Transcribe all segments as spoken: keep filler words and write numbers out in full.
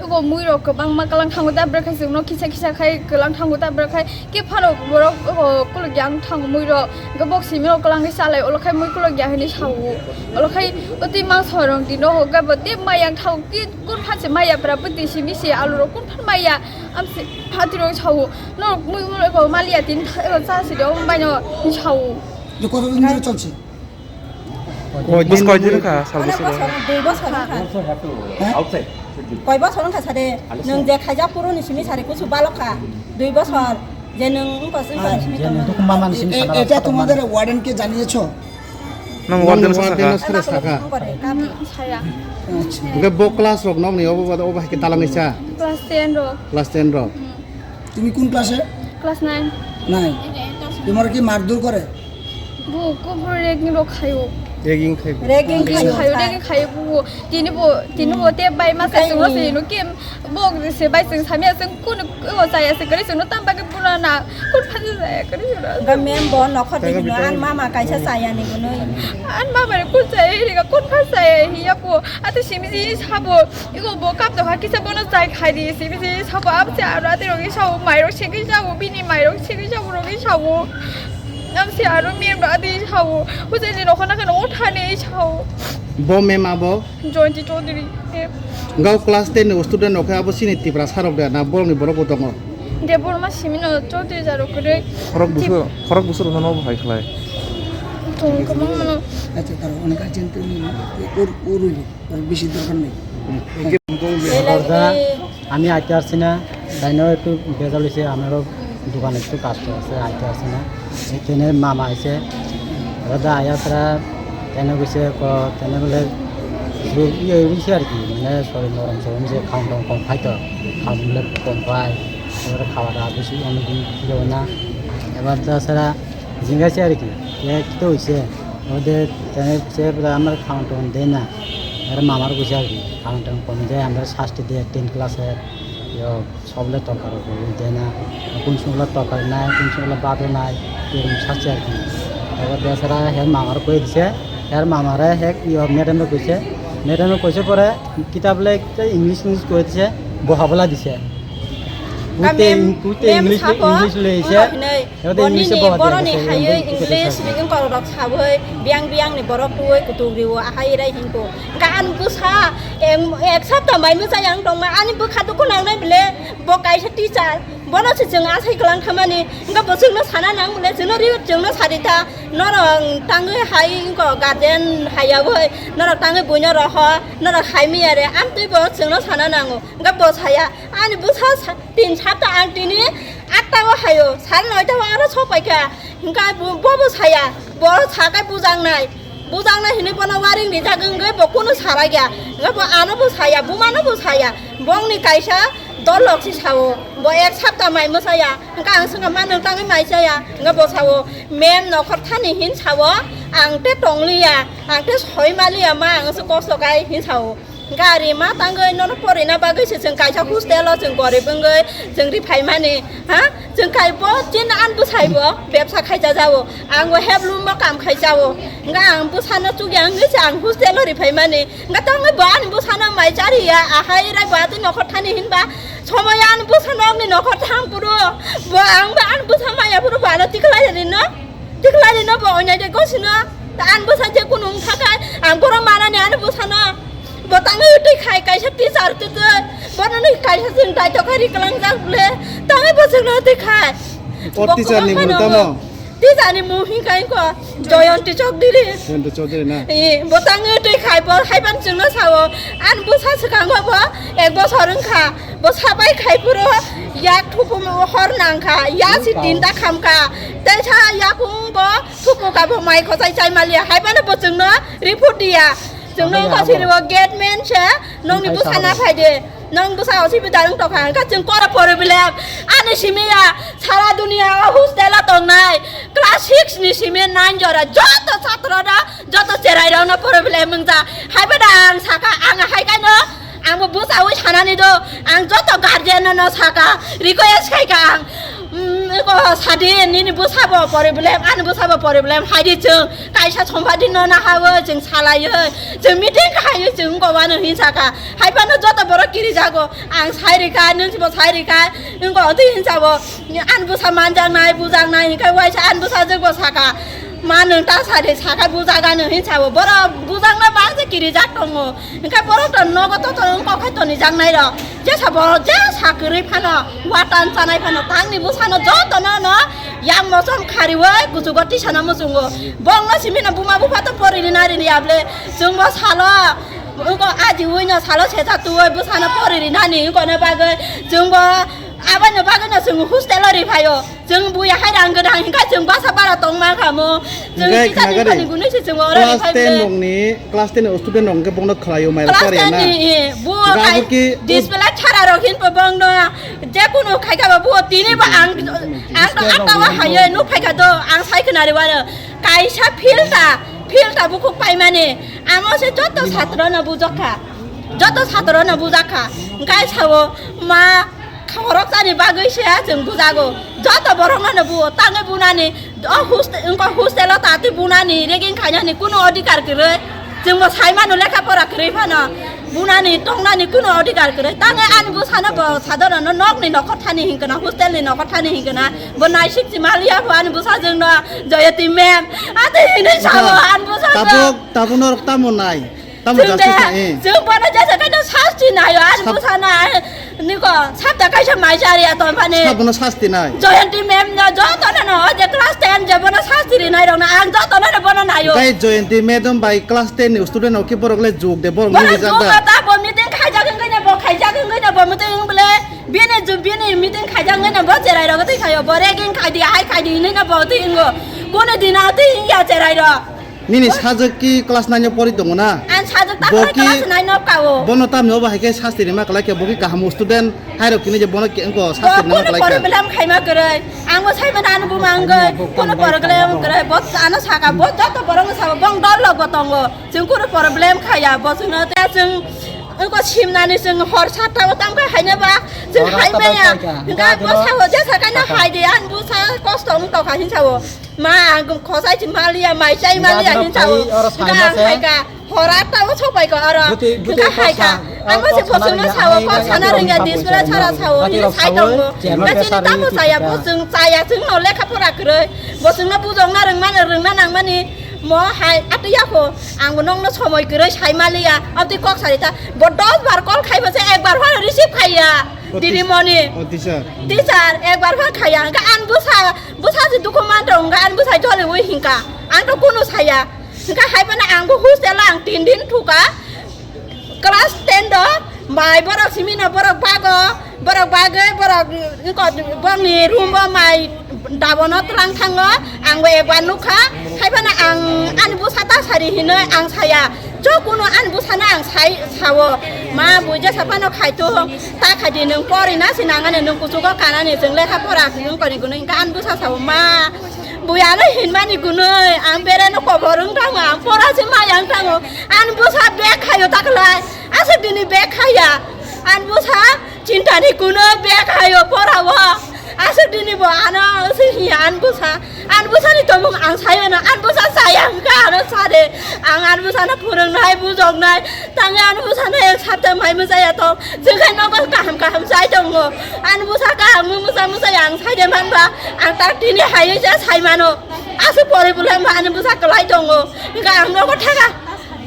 Ego mui rok kwbangma kwlang thango, da bwrwkhe chwngno kisa kisa khai kwlang thango, da bwrwkhe ke phano borok ego kuluk yang thango mui rok, hwnkhe bok simi rok kwlangwi chalai, olo khai mui kuluk ya hinwi sao. Olo khai o twi mangso rok dino hwnkhe bo tei mai yang thango, ki kun phan se mai ya bwra bwtwi simi se alu rok kun phan mai ya, am se phatwi rok sao. Norok mui mui rok maliya tini ego cha se de, omo bai no sao. Yo, kotodin dhore cholche? Bos koidin wngkha, sal bosor? Bosor, dui bosor wngkha. Hah? Koi bosor wngkha sade? Nwng je khaijak puruni simi sari kusu balok kha, dui bosor. Je nwng wngkha simi sari simi tongma. এ-, এটা তোমাদের ওয়ার্ডেনকে জানিয়েছো? Nwng warden no saka? Warden no saka? Saya. আচ্ছা। Hwnkhe bo class rok nokni obo, obo hai khe talang nisa? Class ten rok. Class ten rok? Hmm. তুমি কোন ক্লাসে? Class nine. Nine. তোমার কি মারধর করে? Bo kubur ragging rok khayo. Ragging khai. Ragging Ragging khayo, khayo, ragging khayo bo. Tini bo, tini bo te bai ma sai sungro se no kem bo se bai sung samya sung kun o saya se kare sung no tam ba ke pura na kun phan se saya kare sung. Ga mem bo nokhor di no an mama kaisa saya ni gunoi. An mama re kun saya ri ga kun phan saya hi ya bo. Ate simi ji sabo. Ego bo kap tokha kisa bono chai khai di, simi se sabo abo se aro ati rok sao, mairok segwi sao, bini mairok segwi sao, rok sao. Nam se aro mir ba di sao, hujai ni rokho na kano thani sao. Bo mem abo? Joyonti Chaudhary. Gau class ten ni student rok khe abo sini Tipra sarok da na borok ni borok bo tongo? Debbarma simi no Chaudhary jaro kwrwi. Khorok busur, khorok busur no bo hai khlai. Tong kwbangma no. Acha, taro onek urgent ni ur-, urui. Bisi dorkar nei. Dada, আমি আইতে পারছি না, তাই না একটু ভেজাল হয়েছে, আমারও দোকানে একটু কাজ আছে, আইতে পারছি না। এখানে মামা আইছে, দাদা আয়া তারা কেন গেছে, ক-, কেন বলে একটু ইয়ে হয়েছে আর কি, মানে শরীর নরম সরম যে খাওয়া টাওয়া কম খাইতো, খাওয়া বলে কম খায়, এবারে খাওয়া দাওয়া বেশি অনেকদিন ছিল না। এবার তাছাড়া জিজ্ঞাসা আর কি, এ কি তো হয়েছে, ওদের তেনে সে বলে আমার খাওয়ান টাওয়ান দেয় না। এর মামার বুঝে আর কি, খাওয়ান টাওয়ান কমে যায়, আমরা শাস্তি দিয়ে টেন ক্লাসে, ইয়ো, সবলে তরকারি করি দেয় না। কোন সময় তরকারি নাই, কোন সময় ভাতও নাই, এরকম শাস্তি আর কি। এবার বেচারা হের মামার কই দিছে, হের মামারে হে, ইয়ো, ম্যাডামে কইছে, ম্যাডামে কইছে পরে কিতাব লে ইংলিশ ইংলিশ কই দিছে, বহাবলা দিছে। Uite, uite English, English le ise. Ode English le boha boroni hayoi English ring korok saboi biang biang ni borok tui kutuk rio ahai rai hingko. Gan busa ek sapta mai musa yang tongma ani bukha duku nang nai bile bo kaisa teacher. Bono se chwng asai kwlang khamani hingka bo chwngno sana nang bile chwngno rio chwngno sarita norok tangwi hai hingko guardian hayaboi norok tangwi buino roho norok hai miyare amtwi bo chwngno sana nango. Hingka bo saya ani busa sa-, tin sapta ang tini atta o hayo, sare noita o aro sok paikha. Hingka bo, bo bo saya, bo sakai bujangnai. Bujangnai hinui bono waring rijak wngwi bo kunu sara ya. Hingka bo ano bo saya, bumano bo saya. Bongni kaisa dolok si sao. Bo ek sapta mai mwsaya. Hingka ang swngkha ma nwng tangwi mai chaya. Hingka bo sao, mem nokhor thani hin sao, ang te tongliya, ang te soi maliya ma, ang se kosto kai hin sao. Gari ma tangwi nono porina bagwi se chwng kaisa hostel o chwng gorib wngwi chwng ri phaimani, ha? Chwng khai bo chin an bwsai bo bebsa khaija jao, ang bo heblum bo kam khai jao. Hingke ang bwsano chukya wngwi se ang hostel o ri phaimani. Hingke tongwi bo ani bwsano mai chariya, ahai rai bo atwi nokhor thani hinba somoy ani bwsa nokni nokhor thang phuru bo ang bo ani bwsa maya phuru bo ano tikhlai rino. Tiklari no bo onya de gosino. Ta an bwsa je kunu wng thakai ang borok manani ani bwsano. Bo tangwi twi khai kaisa teacher twi twi. Bono ni kaisa chwng daito khai ri kwlang jak bwle. Tangwi bo chwngno twi khai. O teacher ni mung tamo? Teacher ni mung hingka hingko Joyonti Chowdhury. Joyonti Chowdhury na? Eh, bo tangwi twi khai bo haiban chwngno sao. An bwsa swkango bo ek bosor wngkha. Bo sabai khai phuru yak thupu hor nangkha. Ya si tinta khamkha. Tei sa yakung bo thupu ka bo mai khosai chai maliya. Hai phano bo chwngno report diya. Chwngno wngkha siri bo gate man se nongni bwsana phai de. Nong bwsa o sibi darung tokha. Hingkha chwng kora pore bile ani simi ya sara duniya o hostel o tongnai. Class six ni simi nine jora joto chatra da joto cherai rok no pore bile mungja. Hai bada ang saka ang hai kaino ang bo bwsa wi sanani do. Ang joto guardian no saka request khai ka ang. Mm, Ko sadi nini bwsabo problem, ani bwsabo problem, haidi chwng kaisa sompadi no nahawi chwng salaiwi, chwng meeting khaio chwng wngkha wano hinsa kha. Haiphano joto borok kirijago, ang sai rikha, nwng bo sai rikha, wngkha oto hinsa bo, ani bwsa manjaknai, bujaknai, hinkhai waisa ani bwsajwk bo sakha. Ma nwng ta sadi sakha bujaga nwng hinsa bo, borok bujakna bangse kirijak tongo. Hinkhe borok to nogo to to wngkok khai toni jaknai rok. Jesa borok jesa kwrwi phano, watan chanai phano, tangni bwsano jotono no yang mosom khariwi kuchugo tisana muchungo. Bongno simi no buma bupha to porini nari ni able. Chwngbo salo, wngkok ajiwi no salo secha tuwi bwsano porini nani wngkone bagwi. Chwngbo aboni bagwi no chwng hostel o ri phaio. Chwng buya hai rang gwnang hinkhe chwng basa bara tongma kha mo. Chwng Hinkhe teacher ni khnaga de. Phani gunui se chwng oro Class ri phai ten bole. Rokni, class ten ni student rok hinkhe bongno khlaio mai Class poriya ten na. Ni, eh, bo Ga kai bo ki display chara rok hin po bongno je kunu khai kha bo tini bo ang, ang to ang to wa haye nuk phai kha do ang sai khna ri waro. Kaisa filta, filta bukhuk paimani. Amo se joto satro no bujak kha. Joto satro no bujak kha. Hinkhe sao ma Khorok chani bagwi se chwng bujago. Joto borokno no buo, tangwi bunani, o hostel, wngkha hostel o tati bunani, ragging khainani kuno odhikar kwrwi. Chwngbo sai mano lekha pora kwrwi phano. Bunani, tongnani kuno odhikar kwrwi. Tangwi ani bwsano bo sadharano nokni nokhor thani hinkhe na, hostel ni nokhor thani hinkhe na. Bo naisik si maliya bo ani bwsajwkno, Joyoti ma'am. Ate hinwi sao ani bwsajwk. Tabuk, tabuk norok tamo nai? Tamo Chwng justice de, na, eh. Chwng bono jesa kaino sasti naio, ani Sab- bwsano, eh, niko, sabda kaisa mai chari ya ton phani. Sabono sasti nai. Joyonti ma'am no, joto no, no, o je class ten je bono sasti ri nai rok no, ang joto no, no bono naio. Gai Joyonti madam bai class ten ni student rok ki borok le jug de, borok Bono ni jug rijak da. Da, bo meeting khaijak wngwi no, bo khaijak wngwi no, bo meeting wng bole, bini ju, bini meeting khaijak wngwi no, bo cherai rok twi khaio, bo ragging khai di, hai khai di, hinwi no bo twi wngo. Kono dina twi wngya cherai rok. Nini sajwk ki class nine o pori tongo na? Ang sajwk ta Bo pori ki class nine o kao. Bono tamni obo hai khe sasti rima kwlai khe bo ki kaham student hai rok kini je bono ke engko Bo sasti rima kuno kwlai kha. Problem khaima kwrwi. Ang bo sai mano ano buma wngwi. Kuno problem kwrwi. Bo ano saka bo joto borok no sabo bong dol logo tongo. Chwng kuno problem khaya bo chwngno te chwng engko simnani chwng hor satta o tangkha haina ba chwng Hor hai satta maya. Tangkha. Ga Ga bo dino sabo jesa kaino saka. Hai de an bo sa kosto wng tokha hin sabo. Ma, ang khosai si maliya, mai chai maliya hin sao. Oro sai ma se. Hora ta o sopai ko oro. Buti, buti ko sa. Amo se bosong no sao, ko sana rengya display chara sao, ini sai tongo. Besi ni tamo saya, bosong saya, sing no lekha pora kwrwi. Bosong no bujong na rengmani, rengna nangmani. Mo hai, atu ya ko. Ang bo nong no somoi kwrwi sai maliya. Abdi kok sari ta. Bo dos bar call khai bo se, ek bar phano receive khaiya. Didi moni. O teacher. Teacher, ek bar phano khaiya. Ang ka an bo sa. Bwsa se dukhu man tong kha, ani bwsai joli wi hinkha. Ang to kunu saya. Hinkha hai phano ang bo hostel o ang tin din thuka. Class ten do mai borok simi no borok bago, borok bagwi borok, mm, ko, bongni room bo mai dabono tlang thango. Ang bo ekbar nukha. Hai phano ang ani bwsa ta sari hinwi ang saya. Chok kuno ani bwsano ang sai sao. Ma buija saphano khaito ta khaidi nwng pori na sinangani nwng kuchugo kanani chwng lekha pora nwng koni kuni hinkha ani bwsa sao ma. Bui ano hinmani gunui, ang bereno kobor wng thango, ang pora se maya wng thango. Ani bwsa bag khaio ta khlai, aswk dini bag khaiya. Ani bwsa chintani gunui bag khaio pora o. Aswk dini bo ano se hiya ani bwsa. Ani bwsani tongmung ang sai mano, ani bwsa chaya wngkha ano sade. Ang ani bwsano phwrwngnai, bujoknai, tangwi ani bwsano ek sapta mai mwchaya tong. Chwngkhe nogo kaham kaham chai tongo. Ani bwsa kaham mwsa mwsa ang saide manba, ang tak tini haiwi se sai mano. Aswk pori bwlai ma ani bwsa kwlai tongo. Hinkhe ang nogo thaka.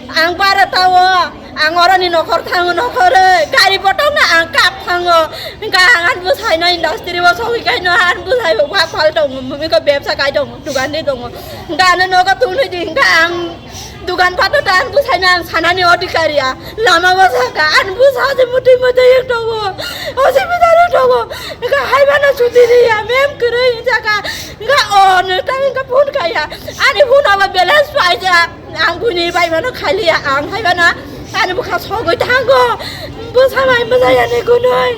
Ang barota o, ang oroni nokhor thango nokhorwi. Gari botokno ang kap thango. Hinkhe ang ani bwsaino industry o sogwi kaino ani bwsai wak phal tongo. Hinkhe bebsa kai tongo, dugan de tongo. Hinkhe ano nogo tunui di hinkhe ang Dugan pato ta an bwsai na ang sanani odhikari ya. Lama bwsaka an bwsa se muti muti ek tongo. Hospital o tongo. Eka hai mano chuti ri ya mem kwrwi jaka. Eka o ne ta eka phone kaya. Ani phone aba balance paija. Ang buni bai mano khali ya ang hai mano. Ani bwkha sogwi thango. Bwsa bai bwsa ya ni kunui.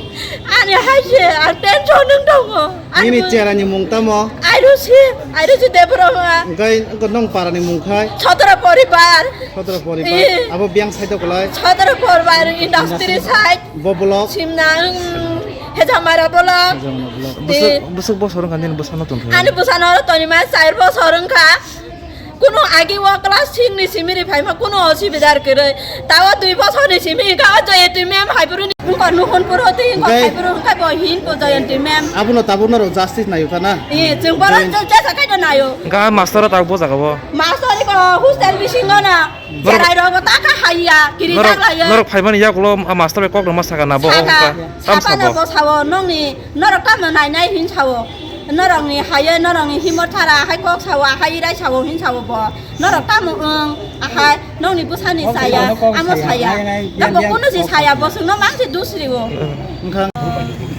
Ani hai se ang tension nung tongo. Nini cherani mung tamo? Airusi, Airusi Debbarma. Hingkai wngkha nong parani mung khai? Sodra Poribar. Sodra Poribar. Eh. Abo biyang side o kwlai? Sodra Poribar industry side. Bo block? Simna, mm, Hejamara bolong. Hejamara bolong. Te- Bwswk, bwswk bosor wngkha nini bwsano tongthok? Ani bwsano tonima chair bosor wngkha. Kuno agi o class six ni simi ri phaima kuno osubidar kwrwi. Tawo dui bosor ni simi wngkha o Jayanti ma'am Haiburu ni wngkha nuhun puro twi wngkha Haiburu wngkha bo hin ko Jayanti ma'am. Abono tabuk norok justice nayo ta na? Eh, chwng bono Jayanti. Chwng chesa khaito nayo. Wngkha master o tabuk bo jaga o. Master ko hostel bisingo na. Norok- Cherai rok bo ta kha haiya, kiri norok, ta laiya. Norok phaimani yakulo a master bai kok rwma saka na bo. Saka, wngkha. Tam sapa sabo. No bo sawo, nongni norok tamo nai nai hin sawo. Norokni haye, norokni himo thara, hai kok sawo, hai rai sawo, hin sawo bo. Norok tamo wng, ahai, nongni bwsani saya, amo saya. Tamo kuno si saya, bo sungno mang si dusri o. Wngkha.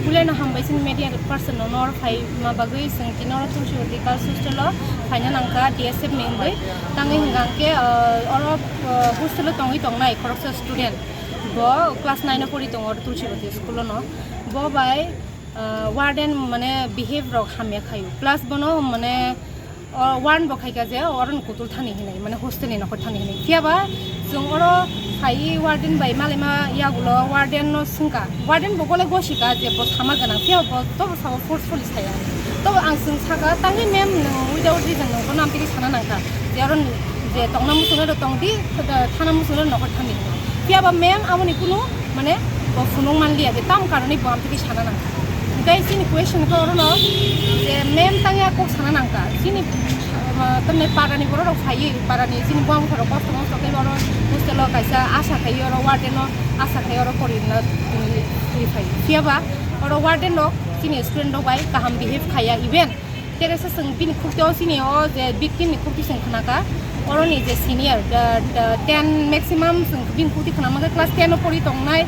Kuleno hambai sini media person no nor phai ma bagwi sing tino ro Tulsiwati Girls Hostel o phaina nangkha D S F ni wngwi. Tangwi hwnkha hwnkhe, uh, oro, uh, hostel o tongwi tongnai khoroksa student. Bo class nine o pori tongo Tulsiwati school o no. Bo bai, uh, warden mane behave rok hamya khaio. Plus bono mane, uh, warn bo khaika je oro ni kutul thani hinwi, mane hostel ni nokhor thani hinwi. Phiya ba chwng oro phai warden bai malaima yagulo warden no swngkha. Warden bo gole gosika je bo sama gwnang, phiya bo to bo sabo forcefully saya. To ang chwng saka, "Tangwi ma'am, nwng without reason nwng bono amtwi sana nangkha. Je oro ni je tongna muchungna rok tong di, thana muchungna rok nokhor thani." Phiya ba ma'am aboni kunu mane bo phunuk man liya je tam karoni bo amtwi sana nangkha. Hingke chini question khe oro no je ma'am tangya kok sana nangkha. Chini, ah, tamni para ni borok rok phaiwi, para ni chini buang borok kosto mosto khe oro hostel o kaisa asa khai oro warden no asa khai oro pori na twi phai. Phiya ba oro warden rok chini student rok bai kaham behave khaiya, even tere se chwng bini khukti o chini o je victim ni khukti chwng khna kha, oro ni je senior, da, da, ten maximum chwng bini khukti khna mankha class ten o pori tongnai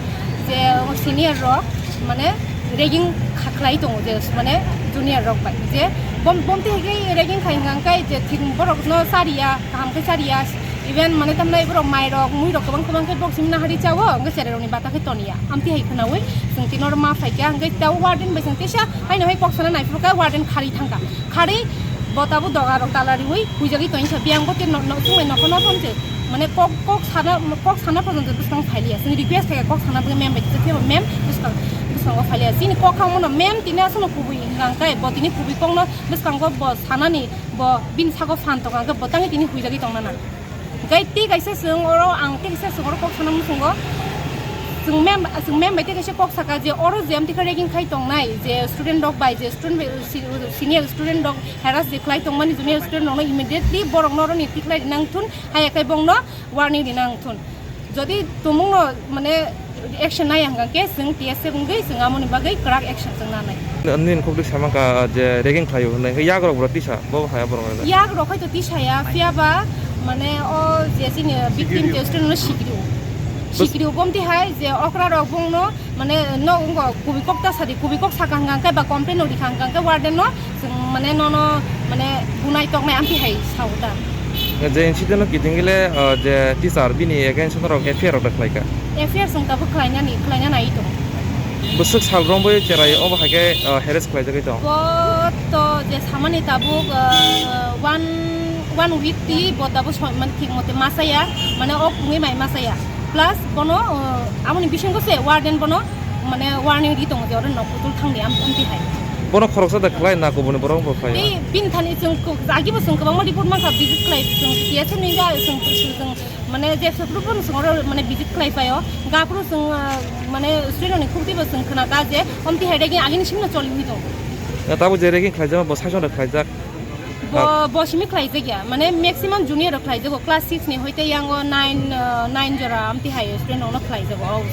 je senior rok mane ragging kha-, khlai tongo je mane junior rok bai je bom, bom te hai khe ragging khai hwnkha hwnkhe je thik borok no chariya, kaham khe chariya. Even mane tamnai borok mai rok, mui rok kwbang kwbang khe box simi nahari chawo, hwnkhe cherai rokni bata khe toniya. Amtwi hai khwnawi chwng tino oro ma phaikha, hwnkhe ta warden bai chwng teisa haino hai kok sana naiphuru kha warden kharwi thangkha. Kharwi bo tabuk doga rok tala riwi huijagwi tongkha. Biyang bo te no, no, chwng bai nokho no thomse mane kok, kok sana, kok sana porjonto bwskang phailiya. Chwng request khaikha kok sana bagwi ma'am bai kisa phiyaba ma'am bwskang, bwskango phailiya. Chini kok kha omono ma'am tini aswkno kubui hwnkha hwnkhe bo tini kubui kokno bwskango bo sanani bo bini sago phan tongkha hwnkhe bo tangwi tini huijagwi tongnana. Hingke tei kaisa chwng oro ang tei kaisa chwng oro kok sana muchungo. Chwng mem, chwng mem bai tei kaisa kok saka je oro je amtwi khe ragging khai tongnai je student rok bai je student bai, si-, senior student rok harass je khlai tongmani junior student rok no immediately borok no oro ni tikhlai rinang thun, haya khe bong no warning rinang thun. Jodi tumung no mane action nai hwnkha khe chwng T S F wngwi chwng amoni bagwi kwrak action chwng nanai. Nini khukti sama kha je ragging khlaio hwnwi, hwnkhe yak rok bo tisa, bo hai borok rok. Yak rok hai to tisa ya, phiya ba mane o je chini victim je student no sikrio. Bus- Sikrio bomti hai je okra rok bongno mane no wngko kubui kok ta sadi, kubui kok saka hwnkha hwnkhe ba complain no rikha hwnkha hwnkhe warden no chwng mane nono mane bunai toknai amtwi hai sao ta. Je incident no kiting gile, ah, je teacher bini against norok F I R rok da khlai kha. F I R chwng tabuk khlainani, khlaina nai tongo. Bwswk sal romwi cherai obo hai khe, ah, harass khlaijagwi tong. Bo to je samani tabuk, ah, one, one week ti bo tabuk so-, mane thik mote ma chaya, mane o pungwi mai ma chaya. Plus bono, uh, amoni bisingo se warden bono mane warning ri tongo je oro nok kutul thangdi am-, amtwi hai. Bono khoroksa da khlai na kubuni borok bo khlai. Tei bini thani chwng ku-, agi bo chwng kwbangma report mankha visit khlai chwng T S F ni ga chwng, chwng, chwng mane je se group bono chwng oro mane visit khlai paio. Ga phuru chwng, uh, mane student ni khukti bo chwng khna kha je amtwi hai ragging agini simno choli wi tongo. Na tabo je ragging khlaijak bo saichung da khlaijak. Bo, bo simi khlaijak ya, mane maximum junior rok khlaijago, class six ni hoite yango nine, uh, nine jora amtwi hai student rokno khlaijago, o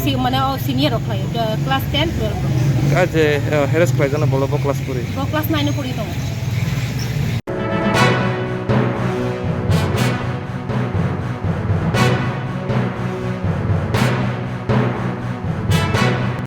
si-, mane o senior rok khlai, uh, class ten, twelve rok. A je, uh, harass khlaijaknai bolo bo class pori? Bo class nine o pori tongo.